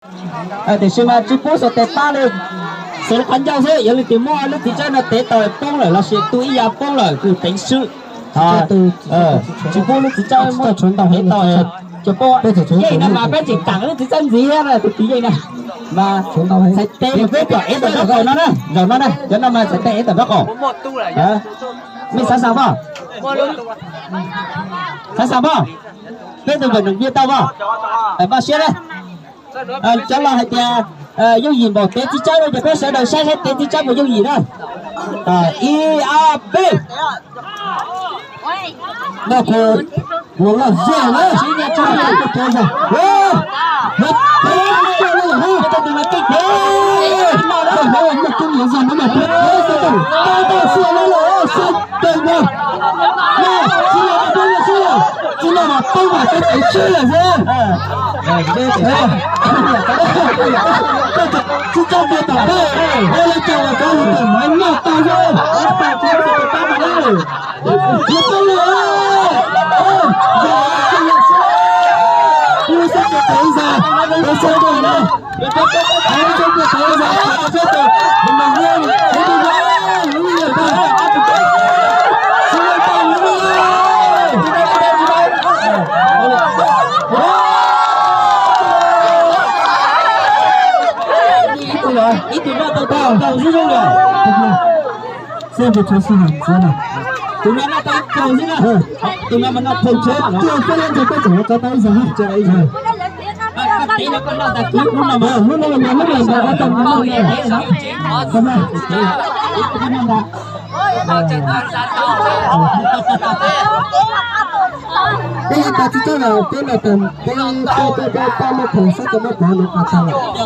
Tiam sis mas tsis pub xuas tes pab li, xuas qhov ncauj xwb. Yog leej twg muab lub txiv tsawb no tev tau poob lawm los sis tu ib yav poob lawm kuj teev swb. Tsis pub lub txiv tsawb muab tev tau cov poob. Yeej no mas peb tseem kam lub txiv tsawb ntxiv thiab tus txiv yeej na. Mas txhais tes mas peb pom ev tawm nraub qaum no na, zaum no na, cov no mas txhais tes ev tawm nraub qaum. Mej xav xav pom, xav xav pom, peb tus npawm noom npiaj tau pom, pom siab na. Cov laus hais tias yooj yim npaum tev txiv tsawb no ces peb sawv daws saib saib tev txiv tsawb puas yooj yim na. Ib, ob, peb. Ib tug noj tau kaum xwb zoo li. Xwb tus tshuav xwb hais txiav no. Tus no noj tau kaum xwb na. Tus no mas noj tau tshuav tuaj xwb, ntshe koj tseem yuav tso tau ib zaug na. Koj tev no koj noj tas kwv hnub no mas, hnub no mas, hnub no mas, hnub no mas. Peb tas tsis tau los peb los tas peb peb peb peb muab khaws sab cov muab pov no tas lawm.